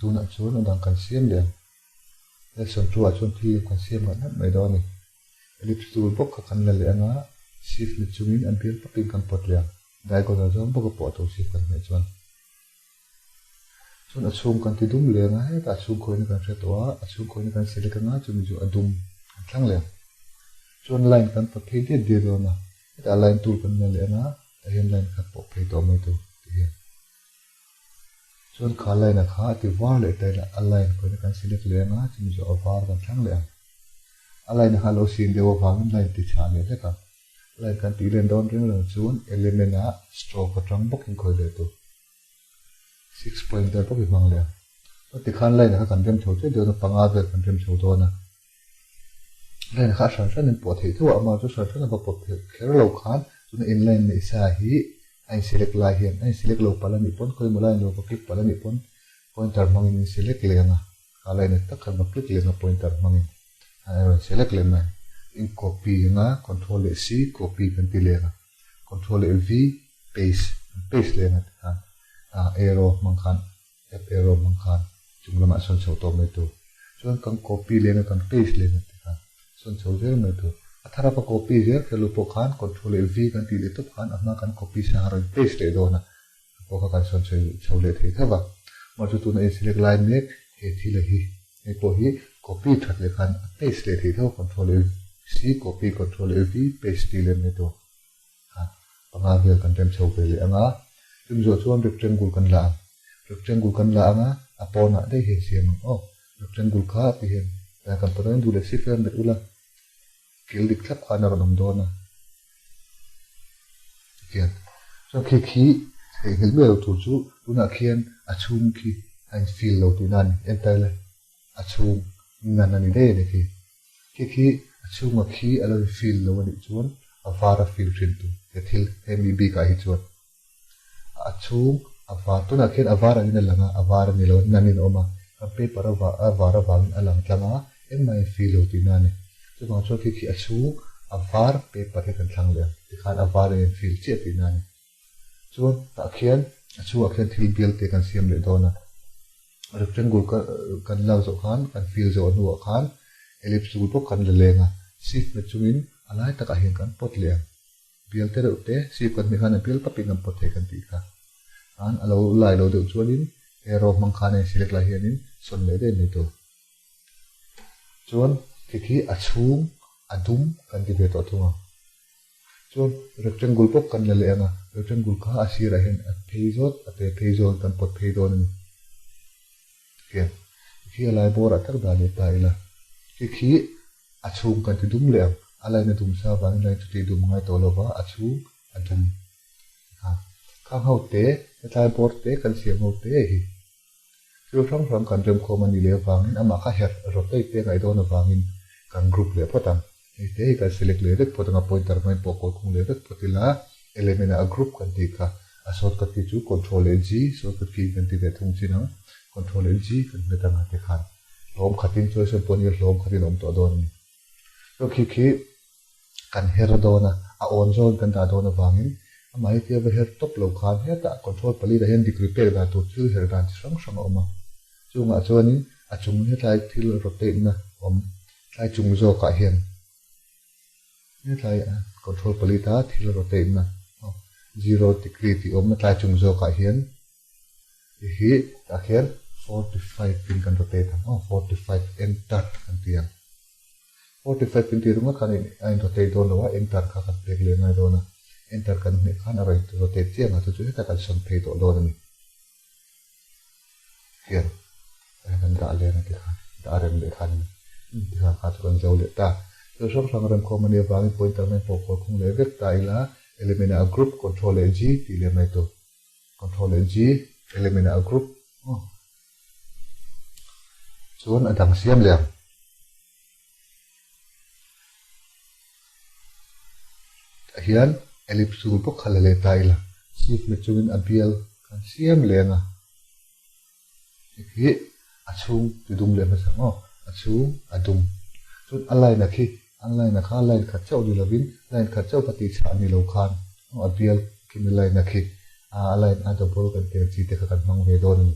Tunah chuan a dang kan siam leh ang. Lesson two ah chuan thil kan siam ngat ngat mai dawn a ni. Ellipse tool bawk kha kan la leh ang a, shift ni chungin a bial pakin kan pawt leh ang. Diagonal zawng bawk a pawh a to shift kan hmeh chuan. Chuan a chhung kan ti dum leh ang a, hetah a chhung khawina kan hre tawh a, a chhung khawina kan select ang a, chumi chu a dum kan thlang leh ang. Chuan line kan pawt phei diat diat dawn a, hetah line tool kan la leh ang a, tah hian line khat pawh phei tawh mai tur tih hian. Chuan kha line a kha a ti var leh ta ila a line kawina kan select leh ang a, chumi chu a var kan thlang leh ang. A line a kha a lo sin deuh avangin line ti chhah leh hlek ang. Line kan tih len dawn reng reng chuan element ah stroke atang bawkin khawi leh tur. 6 point vel bawk i hmang leh ang. Chuan tikhan line a kha kan rem chho chiah dawn a, panga vel kan rem chho dawn a. Line kha a hran hranin pawh theih tho a, amah chu hran hran a va pawt kher lo khan tuna in line neih sa hi a in select lai hian a in select lo palh a nih pawn khawimaw line lo va click palh a nih pawn pointer hmangin in select leh ang a, kha line ah tak khan va click leh ang a pointer hmangin a rawn select leh mai. In copy ang a, control leh C copy kan ti leh ang a, control leh V paste kan paste leh ang a tikhan arrow hmang khan App arrow hmang khan chung lamah sawn chho tawh mai tur. Chuan kan copy leng a kan paste leng a ti khan sawn chho zel mai tur. A thar a ka copy zel kher lo pawh khan control leh V kan tih leh tawp khan a hma kan copy sa a rawn paste leh dawn a, chu pawh kha kan sawn chho chho leh thei tho va. Mah chu tuna in select lai mek he thil a hi hei pawh hi copy that leh khan a paste leh thei tho control leh C copy control leh V paste tih leh mai tur. Kha panga vel kan rem chho ve leh ang a, chumi zawh chuan rectangle kan la ang. Rectangle kan la ang a, a pawnah daih hian siam ang aw. Rectangle kha ti hian tlai kan pawh dawn duh leh si fel bet ula, kil dik thlap khan a rawn awm dawn a. Tikhian chuan khi khi theihnghilh miah lo tur chu tunah khian a chhung khi a in fill lo tihna a ni. Enter le a chhung nan a ni daih a ni khi. Khi khi a chhunga khi a lo in fill lo a nih chuan a var a fill thin tur he thil hemi bikah hi chuan a chhung a var tunah khian a var angin a lang a, a var a ni lo nan in a awm a, kan paper a var a var avangin a lang tlang a, engmah a in fill lo tihna a ni. Chuvang chuan khi khi a chhung a var paper hi kan thlang leh ang tikhan a var a in fill chiah tihna a ni. Chuan tah khian a chhungah khian thil bial te kan siam leh dawn a, rectangle ka kan lak zawh khan kan fill zawh hnuah khan ellipse tool bawk kan la leng a, shift hmet chungin a lai takah hian kan pawt leh ang. Bial te reuh te shift kan hmeh khan a bial papin kan pawt thei kan tih kha. Khan a lo lai lo deuh chuanin arrow hmang khan a in select lai hianin sawn leh daih mai tur. Chuan khi khi a chhung a dum kan ti ve tawh thung ang. Chuan rectangle bawk kan la leh ang a, rectangle kha a sirah hian a phei zawt, a pe phei zawn kan pawt phei dawn a ni. Tikhian khi a lai bawrah tak dah leh ta ila, khi khi a chhung kan ti dum leh ang, a line a dum sa avangin line chu tih dum ngai tawh lova a chhung a dum tikhan khang ho te, hetlai bawr te kan siam ho te hi. Thil hrang hrang kan remkhawm a nih leh avangin amah kha herh rotate te ngaih dawn avangin kan group leh phawt ang. Hei te hi kan select leh vek phawt ang a, pointer hmangin pawh kawl khung leh vek phawt ila, element ah a group kan tih kha a shortcut key chu control leh G, shortcut key in kan ti ve thung chin ang, control leh G kan hmet ang a tikhan hlawm khatin chuai sawn pawh nia hlawm khatin a awm tawh dawn a ni. Chuan khi khi kan her dawn a, a awn zawn kan dah dawn avangin amah hi tia va her tawp lo khan hetah control pali dah hian degree pek dan tur thil her dan chi hrang hrang a awm a. Chungah chuanin a chung hetlai thil rotate na awm tlai chung zawkah hian hetlai control pali ta thil rotate na 0 degree tih awmna tlai chung zawkah hian hi tah khian 45 in kan rotate ang aw, 45 enter kan ti ang. 45 in tih ringawt khan a in rotate dawn lo a, enter kha kan pek leh ngai dawn a, enter kan hmeh khan a rawn rotate chiang a, chu chu hetah kan sawn phei tawh dawn a ni. Hian kan dah leh ang tikhan dah rem leh khan tikhan kha chu kan zo leh ta. Thil hrang hrang remkhawm a nih avangin pointer hmang pawh kawl khung leh vek ta ila, element ah group control leh G tih leh mai tur. Control leh G element ah group aw chuan a dang siam leh ang. Tah hian ellipse tool bawk kha la leh ta ila shift hmet chungin a bial kan siam leh ang a. Hei hi a chhung ti dum leh hmasa ang aw, a chhung a dum. Chuan a line a khi, a line a kha line khat chauh ni lovin line khat chauh ka tih chhah ni lo khan aw a bial khi mi line a khi a line a double kan tih ang chi te kha kan hmang ve dawn a ni.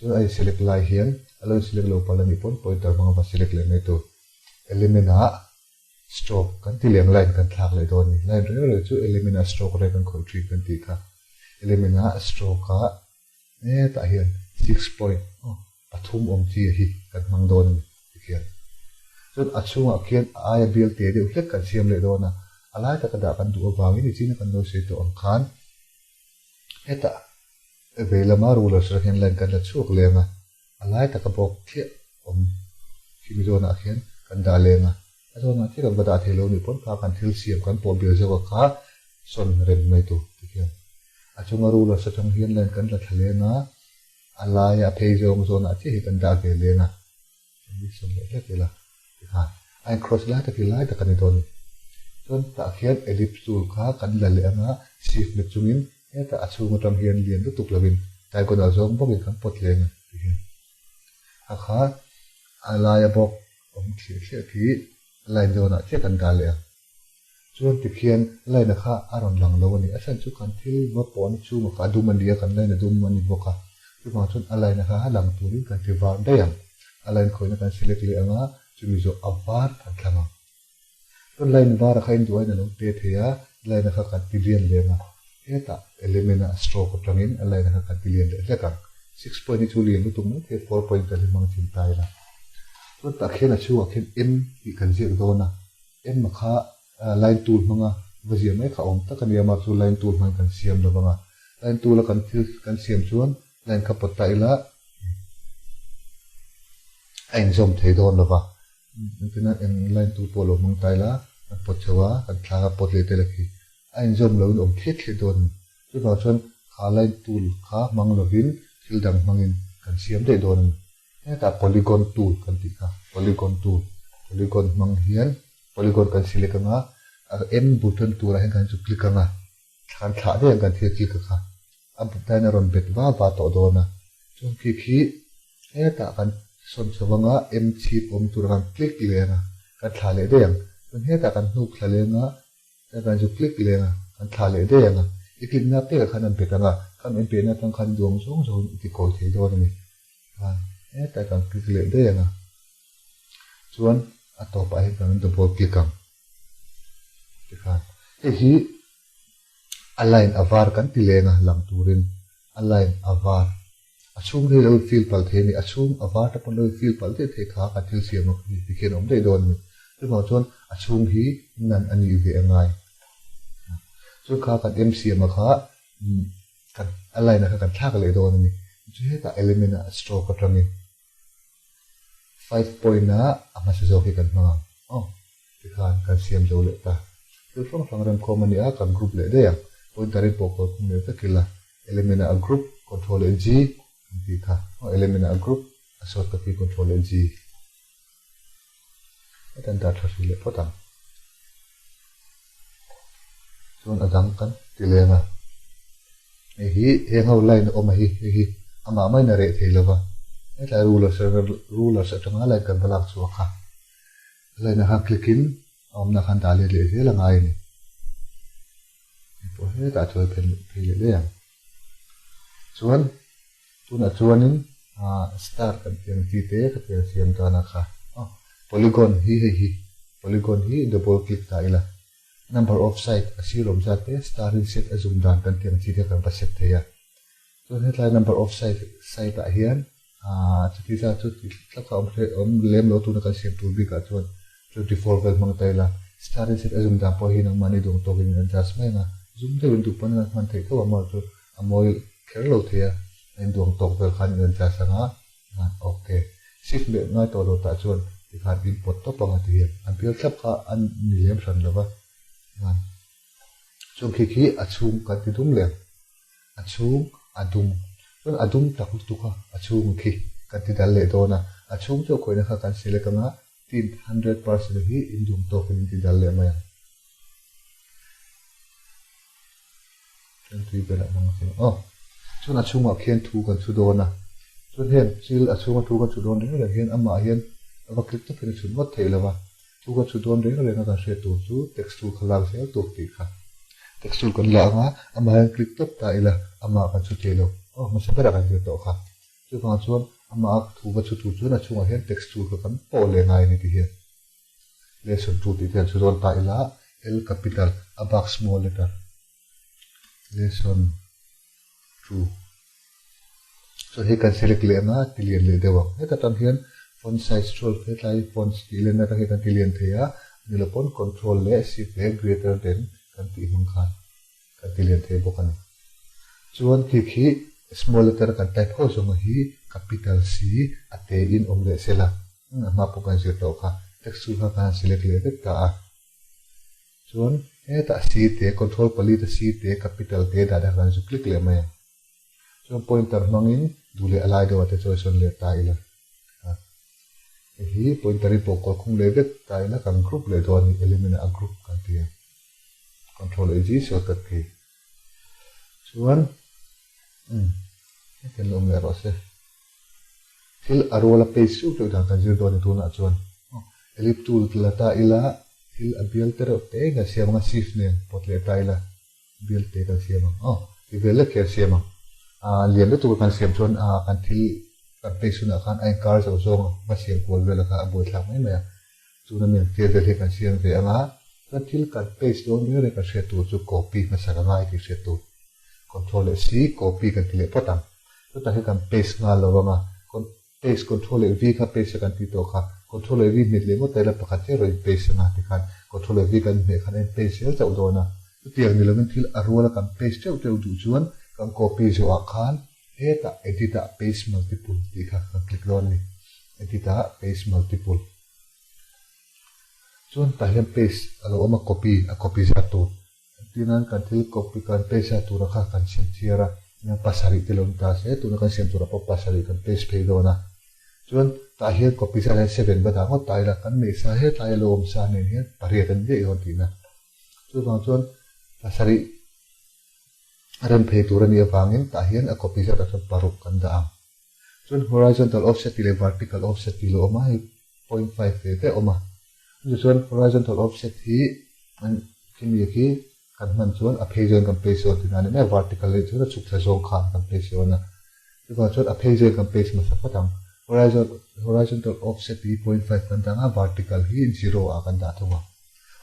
Chuan a in select lai hian a lo in select lo palh a nih pawn pointer hmang a va select leh mai tur. Element ah stroke kan ti leh ang line kan thlak leh dawn a ni. Line reng reng chu element ah stroke reng kan khawih thin kan tih kha. Element ah stroke ah hetah hian 6 point pathum awm chi hi kan hmang dawn a ni tikhian. Chuan a chhungah khian a aia bial te deuh hlek kan siam leh dawn a, a lai taka dah kan duh avangin nichina kan lo sawi tawh ang khan hetah vei lama ruler sir hian line kan la chhuak leng a, a lai taka bawk thliah awm khimi zawnah khian kan dah leng a, a zawnah thil kan va dah thei lo nih pawn kha kan thil siam kan pawh bial zawk a kha sawn rem mai tur tikhian a chunga ruler atang hian line kan la thla leng a. A laia a phei zawng zawnah chiah hi kan dah ve leng a, hei sawn leh hlek ila tikhan a in cross lai tak hi lai tak a ni dawn a ni. Chuan tah khian ellipse tool kha kan la leh anga shift na chungin hetah a chhung atang hian lian lutuk lovin diagonal zawng bawkin kan pawt leng a tihian a kha a laia bawk awm thliah thliah khi line zawnah chiah kan dah leh ang. Chuan tikhian line-a kha a rawn lang lo a ni. A chhan chu kan thil va pawhna chhunga kha a dum a ni a, kan line a dum a ni bawk a. Chuvang chuan a line-a kha a lang turin kan ti var daih ang. A line khawihna kan select leh ang a, chumi zawh a var kan thlang ang. Chuan line var-a kha induain a lo pe thei a, line-a kha kan ti lian leh ang a. Hetah element-a stroke atangin a line-a kha kan ti lian leh hlek ang. 6 point hi chu lian lutuk mai thei, 4 point kan hi hmang thin ta ila. Chuan tah khian a chhungah khian M tih kan ziak dawn a. Emma kha line tool hmanga va ziah mai kha awm tak a nia, mah chu line tool hmangin kan siam lo vang a, line tool a kan thil kan siam chuan line kha pawt ta ila a inzawm thei dawn lo va, engtin a eng line tool pawh lo hmang ta ila kan pawt chho a, kan thlak a pawt leh tel a khi a inzawm loin awm thliat thliat dawn a ni. Chuvang chuan kha line tool kha hmang lovin thil dang hmangin kan siam daih dawn a ni. Hetah polygon tool kan tih kha, polygon tool, polygon hmang hian polygon kan select anga, a M button turah hian kan chu click anga, kan thlah daih ang kan thil click a kha, a button a rawn bet va va tawh dawn a, chuan khi khi hetah kan sawn chho anga M chhip awm turah kan click leh anga, kan thlah leh daih ang, chuan hetah kan hnuk thla leh anga, Chuan kan zu click leng a, kan thlah leh daih ang a, i click na pekah khan an bet ang a, kham en pehna atang khan duang zawng zawngin i ti kawi thei dawn a ni. Khan hetlai kan click leh daih ang a, chuan a tawpah hian kan double click ang. Tikhan hei hi a line a var kan ti leng a lang turin a line a var a chhung hi lo in fill palh thei a ni, a chhung a var te pawn lo in fill palh daih thei kha kan thil siam ang hi tikhian a awm daih dawn a ni. Chuvang chuan a chhung hi nan a nih ve a ngai. Chuan kha kan em siam a kha kan a line a kha kan thlak leh dawn a ni. Chu hetah element ah stroke atangin 5 point ah a hmasa zawk hi kan hmang ang. Aw tikhan kan siam zo leh ta. Thil hrang hrang remkhawm a ni a, kan group leh daih ang. Pointer in pawh kawl khum leh vek ila. Element ah a group control leh G kan tih kha. Aw element ah a group a shortcut hi control leh G. Hetan dah tha hrih leh phawt ang. Chuan a dang kan ti leng a. Hei hi heng ho line a awm a hi hei hi amah maiin a reh thei lova. Hetlai rulers rulers atanga line kan va lak chhuah kha. Line ah khan click in a awmna khan dah let leh zel a ngai a ni. Hei pawh hetah chuan phei phei leh daih ang. Chuan tunah chuanin ah star kan tih ang chi te ka tiang siam tan a kha. Aw polygon hi hei hi polygon hi double click ta ila number of side a sir awm zat te star in set a zum dan kan tih ang chi te kan va set thei a. Chuan hetlai number of side side ah hian ah chuti zat chu ti tlak a awm hle awm lem lo tuna kan siam tur bikah chuan 24 vel hmang ta ila star in set a zum dan pawh hi nangmahni duang tawkin in adjust mai ang a, zum deuhin duh pawn a hman theih tho ang maw chu a mawi kher lo thei a, a induang tawk vel khan in adjust ang a, tikhan ok shift leh ngai tawh lo tah chuan tikhan in pawt tawp ang a ti hian a bial thlap kha a ni lem hran lo va tikhan chuan khi khi a chhung kan ti dum leh ang a chhung a dum chuan a dum tak lutuk a a chhung khi kan ti dal leh dawn a, a chhung chu a khawihna kha kan select ang a tint 100% hi induang tawkin in ti dal leh mai ang. Chuan tui ber ah hmang a fel aw. Chuan a chhungah khian thu kan chhu dawn a. Chuan heng thil a chhunga thu kan chhu dawn reng reng hian amah hian a va click tawp hian a chhut ngawt theih lo va. Thu kan chhu dawn reng reng a kan hriat tur chu text tool kha lak zel tur tih kha. Text tool kan la ang a, amah hian click tawp ta ila amah kan chhu thei lo. Aw hmasa berah kan zir tawh kha. Chuvang chuan amah a thu va chhu tur chuan a chhungah hian text tool kha kan pawh leh ngai a ni ti hian lesson 2 tih te han chhu dawn ta ila L capital a bak small letter lesson 2 chuan hei kan select leh anga ti lian leh deuh ang. Heta tang hian font size 12 hetlai fonts tih lenna atang hian kan ti lian thei a, ni lo pawn control leh shift leh greater than kan tih hmang khan kan ti lian thei bawk a ni. Chuan khi khi small letter kan type ho zawnga hi capital si a te in awm leh sela a hma pawh kan zir tawh kha text chu kha kan han select leh vek ta a. Chuan hetah C te control pali te C te capital te dah te kha kan zu click leh mai ang. Chuan pointer hmangin duh leh a lai deuhah te chuan sawn leh ta ila. Hei hi pointer hi pawh kual khung leh vek ta ila kan group leh dawn a ni element ah a group kan ti a. Control A G shortcut key. Chuan umm hetiang la awm leh rawh se. Thil a rual a paste zeuh zeuh dan kan zir dawn a ni tunah chuan. Ellipse tool la ta ila thil a bial te reuh te kan siam ang a shift nen pawt leh ta ila bial te kan siam ang aw ti vel lek hian siam ang. Aaa lian lutuk a kan siam chuan aa kan thil kan paste hunah khan a inkar zo zawng a va siam kual vel a kha a buaithlak mai mai a. Tuna mi ang tir vel hi kan siam ve ang a, chuan thil kan paste dawn reng reng kan hriat tur chu copy hmasa ka ngai tih hriat tur. Control leh C copy kan ti leh phawt ang. Chutah hi kan paste nghal lo ang a, paste control leh V kha paste a kan tih tawh kha, control leh V hmet leh ngawt ta ila pakhat chiah erawh in paste anga tikhan control leh V kan hmeh khan a in paste zel chauh dawn a. Chutiang ni lovin thil a ruala kan paste teuh teuh duh chuan kan copy zawhah khan hetah edit ah paste multiple tih kha kan click dawn a ni. Edit ah paste multiple. Chuan tah hian paste a lo awm a copy a copy zat tur entir nan kan thil copy kan paste zat tura kha kan siam chhiar a nia pasarih te lo ni ta se tuna kan siam turah pawh pasarih kan paste phei dawn a chuan tah hian copy zat hian seven va dah ngawt ta ila kan neih sa hetlai a lo awm sa nen hian pariat an daih dawn tihna chuvang chuan pasarih a rem phei tur a nih avangin tah hian a copy zatah chuan paruk kan dah ang. Chuan horizontal offset tih leh vertical offset tih lo awm a, hei 0.5 ve ve awm a. Chu chuan horizontal offset hi an khimi khi kan hman chuan a phei zawngin kan paste dawn tihna a ni mai a, vertical hi chuan a chhuk thla zawng khan kan paste dawn a. Chuvang chuan a phei zawngin kan paste hmasa phawt ang. Horizontal offset hi 0.5 kan dah ang a, vertical hi zero ah kan dah thung ang.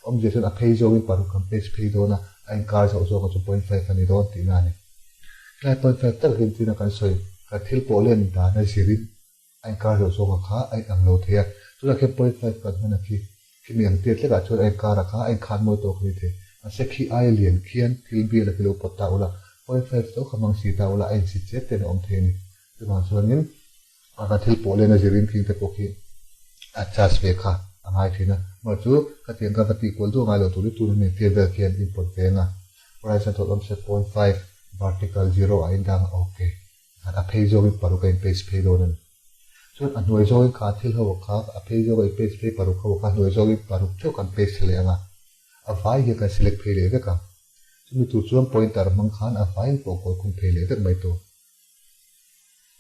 Awmzia chuan a phei zawngin paruk kan paste phei dawn a, a inkar zawh zawngah chu 0.5 a ni dawn tihna a ni. Helai 0.5 tak rin chin a kan sawi, kan thil pawh len dan a zirin a inkar zawh zawngah kha a inang lo thei a. Tunah khian 0.5 kan hman a khi, khimi ang tiat hlekah chuan a inkarah kha a inkhan mawi tawk a ni thei. Mahse khi aia lian khian thil bial a khi lo pawt ta ula, 0.5 chauh kha hmang si ta ula a insit chet ten a awm thei a ni. Chuvang chuanin a kan thil pawh len a zirin thing te pawh khi a charge ve kha a ngai thin a. Amaherawhchu chu khatiang ka va tih kual duh a ngai lo tur hi tuna mi tir vel khian input ve anga horizontal awmse 0.5 vertical zero ah indang a ok. Tikhan a phei zawngin paruk a in paste phei dawn a ni. Chuan a hnuai zawngin kha thil ho kha a phei zawng a in paste phei paruk ho kha a hnuai zawngin paruk theuh kan paste leh anga a vai hian kan select phei leh vek ang. Chumi tur chuan pointer hmang khan a vaiin pawh kawl khung phei leh vek mai tur.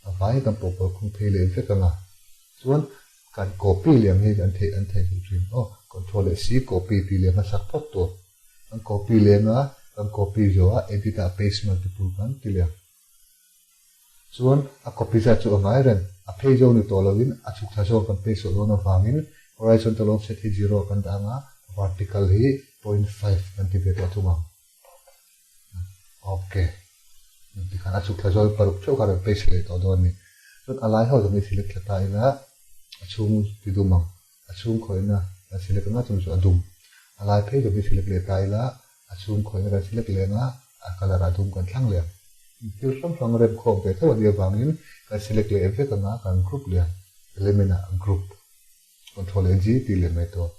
A vai kan pawh kawl khung phei leh vek ang a, chuan kan copy leh ang hi an theih an theih duh thin aw, control leh C copy tih leh hmasak phawt tur. Kan copy leng a, kan copy zawh a edit ah paste multiple kan ti leh ang. Chuan a copy zat chu a ngai reng, a phei zawng ni tawh lovin a chhuk thla zawng kan paste zawh dawn avangin horizontal offset hi zero ah kan dah ang a, vertical hi 0.5 kan ti ve tawh thung ang. Ok. Tikhan a chhuk thla zawi paruk theuh kha rawn paste leh tawh dawn a ni. Chuan a lai ho zawng hi select thla ta ila a chhung ti dum ang. A chhung khawihna kan select anga chung chu a dum. A lai phei zawng hi select leh ta ila a chhung khawihna kan select leh anga a colour a dum kan thlang leh ang. Thil hrang hrang rem khawm ve tho a nih avangin kan select leh vek anga kan group leh ang. Element ah group. Control leh G tih leh mai tur.